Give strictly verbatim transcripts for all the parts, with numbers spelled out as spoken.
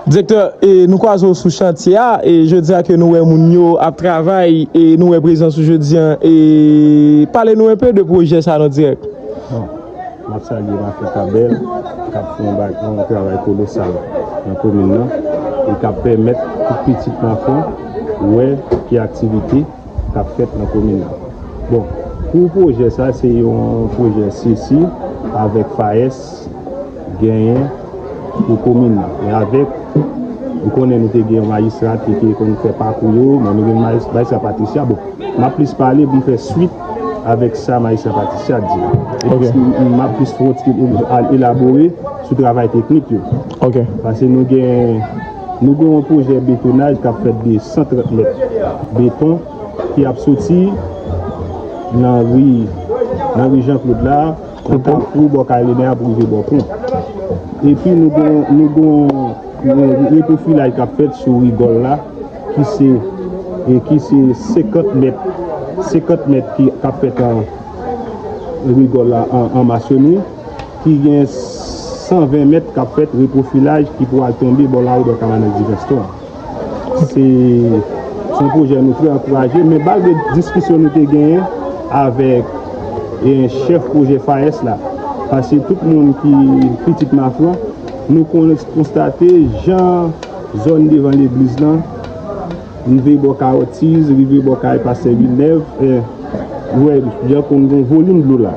Direktè, e nou kwaze w sou chantye a, e jodi a ke nou wè moun yo ap travay, e nou wè prezans ou jodi a, e pale nou enpe de pwojè sa nan dirèk. Bon, m ap salye Mafran Kabèl, k ap fè yon bag, yon travay kolosal nan komin nan, e k ap pèmèt tout pitit Mafran wè ki aktivite k ap fèt nan komin nan. Bon, pou pwojè sa, se yon pwojè SECI avèk FAES genyen pou komin nan. Men avèk, m konnen nou te gen yon majistra ki te konn fè pakou yo, men nou gen majis- majistra Patricia. Bon, m ap plis pale pou m fè swit avèk sa majistra Patricia di. E m ap plis fè yon ti elabore sou travay teknik yo. Paske nou gen nou gen yon pwojè betonaj k ap fèt de san trant mèt beton ki ap soti nan ri nan ri Jean Claude la, nan kafou bò kay Lenè a pou rive bò pon. Epi nou gen nou gen yon reprofilaj k ap fèt sou rigòl la ki se e ki se senkant mèt senkant mèt ki k ap fèt an rigòl la an, an masonri ki gen san ven mèt k ap fèt reprofilaj ki pou al tonbe bò lari bò kabanèl Divenston. Se se yon pwojè nou trè ankouraje, men malgre diskisyon nou te genyen avèk e, chèf pwojè FAES la, paske tout moun ki pitit Mafran, nou kon- konstate jan zòn devan legliz lan, rive bò kay Òtiz, rive bò kay pastè Vilnèv, e, ou wè, jan konn gen yon volim dlo la.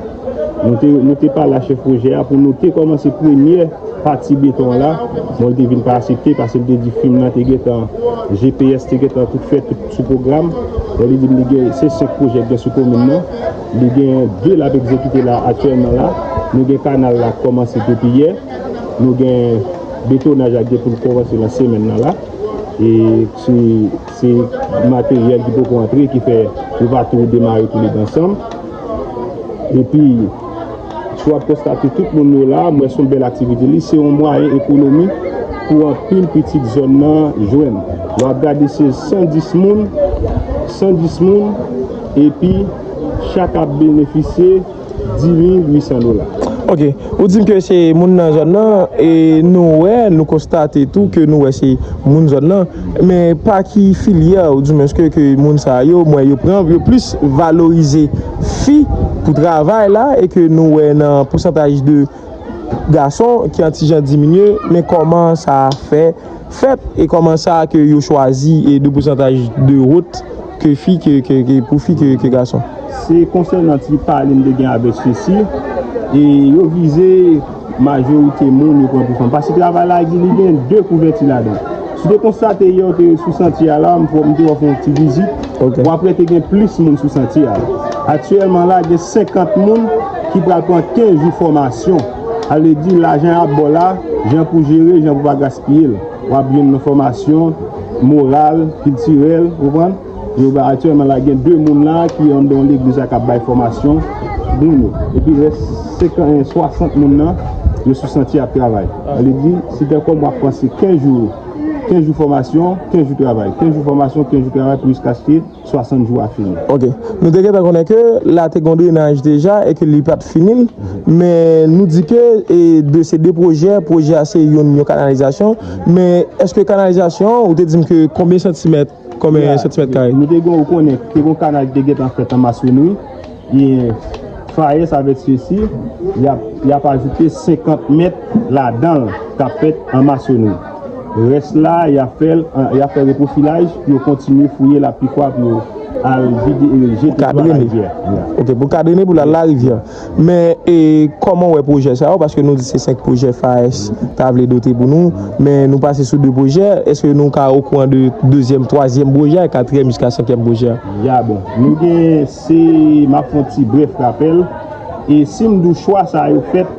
Nou te, nou te pale a chèf pwojè a pou nou te kòmanse premyè pati beton an la, bon, li te vin pa aksepte paske li te di fim nan te gentan, G P S te gentan tout fè, tout sou pwogram. Bon, li di m li gen, se senk pwojè k gen sou komin nan. Li gen de l ap egzekite la aktyèlman la. Nou gen kanal la k kòmanse depi yè. Nou gen betonaj la k gen pou l kòmanse nan semèn nan la. E se, se materyèl ki poko antre ki fè yo pa tou demare tou lede ansanm. Epi, si w ap konstate tout moun yo la, m wè se yon bèl aktivite. Li se yon mwayen ekonomi pou anpil pitit zòn nan jwenn. Lè w ap gade se san dis moun, san dis moun, epi chak ap benefisye dis mil uit san dola. Ok, ou di m ke se moun nan zòn nan, e nou wè, nou konstate tou ke nou wè se moun zòn nan, men pa ki filyè, ou di menm ke, ke moun sa yo, mwen yo pran, yo plis valorize fi pou travay la, e ke nou wè nan pousantaj de gason ki an ti jan diminye, men kòman sa fè fèt, e kòman sa ke yo chwazi, e de pousantaj de wot ke fi ke, ke, ke pou fi ke, ke gason? Se konsènan ti pale m te gen avèk Cecil, e yo vize majorite moun yo pran pou fanm. Paske travay la di li gen de kouvèti ladan. Si w te konstate yè w te sou santye a la, m fò m te wè w fè yon ti vizit. W ap wè te gen plis moun sou santye a. Aktyèlman la, gen senkant moun ki pral pran kenz jou fòmasyon. Sa vle di lajan y ap ba w la, jan pou jere, jan pou pa gaspiye l. W ap jwenn nan fòmasyon moral, kiltirèl, ou konprann? Yo ba aktyèlman la gen de moun la ki anndan yon legliz la k ap bay fòmasyon moun yo. Epi rès senkant, swasant moun nan, yo sou santye ap travay. Sa vle di, si tankou w ap panse kenz jou, kenz jou fòmasyon, kenz jou travay, kenz jou fòmasyon, kenz jou travay pou jiskaske swasant jou a fini. Ok. Nou te gentan konnen ke la te gen drenaj deja e ke li pa t fini l, men nou di ke e de se de pwojè, pwojè a se youn yon kanalizasyon, men èske kanalizasyon, ou te di m ke konbyen santimèt, konbyen santimèt kare? Nou te gen, ou konnen, te gen kanal ki te gentan fèt an masonri, e FAES avèk Cecil, y ap, y ap ajoute senkant mèt ladan l k ap fèt an masonri. Rès la, y ap fè l, y ap fè reprofilaj pou yo kontinye fouye lapikwa pou yo al vide e jete dlo a larivyè. Ok, pou kadrene pou l al larivyè. Men e kòman w wè pwojè sa yo? Paske nou di se senk pwojè FAES ta vle dote pou nou, men nou pase sou de pwojè. Èske nou ka okouran de dezyèm, twazyèm pwojè, katriyèm jiska senkyèm pwojè? Ya bon, nou gen, se, m ap fè yon ti brèf rapèl. E si m di w chwa sa yo fèt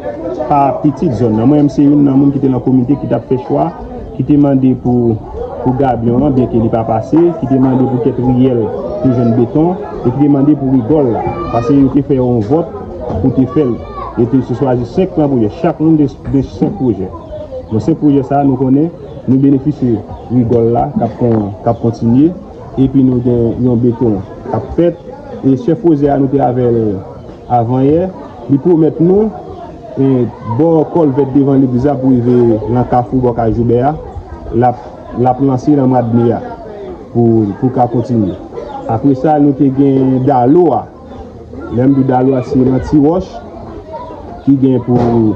pa pitit zòn nan. Mwen menm se youn nan moun ki te nan komite ki t ap fè chwa, ki te mande pou, pou gabyon an, byenke li pa pase, ki te mande pou kèk riyèl te jwenn beton, e ki te mande pou rigòl la. Paske yo te fè yon vòt pou te fè l. E te sou chwazi senk plan pwojè. Chak moun te gen senk pwojè. Nan senk pwojè sa a, nou konnen, nou benefisye rigòl la k ap kon, k ap kontinye, epi nou gen yon beton k ap fèt. E chèf pwojè a, nou te avè l avanyè, li pwomèt nou, e, bò kòlvèt devan legliz la pou rive nan kafou bò kay Joubè a, l ap, l ap lanse nan mwa de me a pou, pou ka kontinye. Apre sa, nou te gen Dalo a. Lè m di Dalo a, se nan Ti Wòch ki gen pou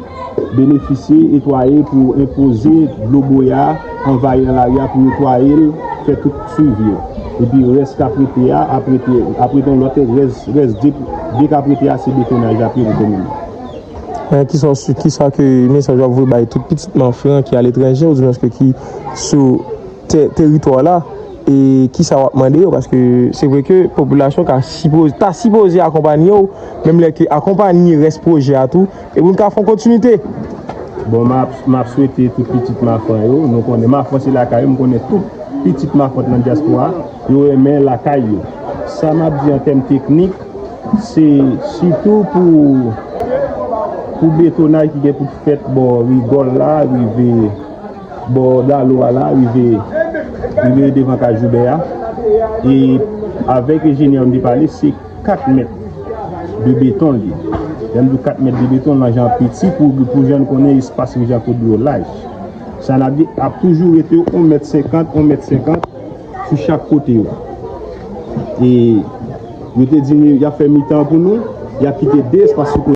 benefisye, netwaye, pou enpoze dlo bouya anvayi nan lari a, pou netwaye l, fè tout swivi yo. Epi rès k ap rete a, ap rete, ap rete yon lòt rès, rès de, de k ap rete a, se betonaj apre pou komin nan. Men kisa, kisa ke mesaj w ap voye bay tout pitit Mafran ki aletranje, oudimwens ke ki sou te, teritwa la, e kisa w ap mande yo, paske se vre ke popilasyon ka sipoze, ta sipoze akonpanye w, menm lè ke akonpanye rès pwojè a tou, e pou n ka fè yon kontinite. Bon, m ap, m ap swete tout pitit Mafran yo, nou konnen Mafran se lakay yo, m konnen tout pitit Mafran nan dyaspora, yo renmen lakay yo. Sa m ap di an tèm teknik, se sitou pou, pou betonaj ki gen pou fèt bò Rigòl la, rive bò Dalo a la, rive, rive devan kay Joubè a. E avèk enjenyè m te pale, se kat mèt de beton li ye. Lè m di w kat mèt de beton, lan jan piti pou, pou jan n konnen espas Rijan Kot dlo laj. Sa n ap di ap toujou rete yon mèt senkant, yon mèt senkant sou chak kote yo. E yo te di nou y ap fè mitan pou nou, y ap kite de espas sou kote.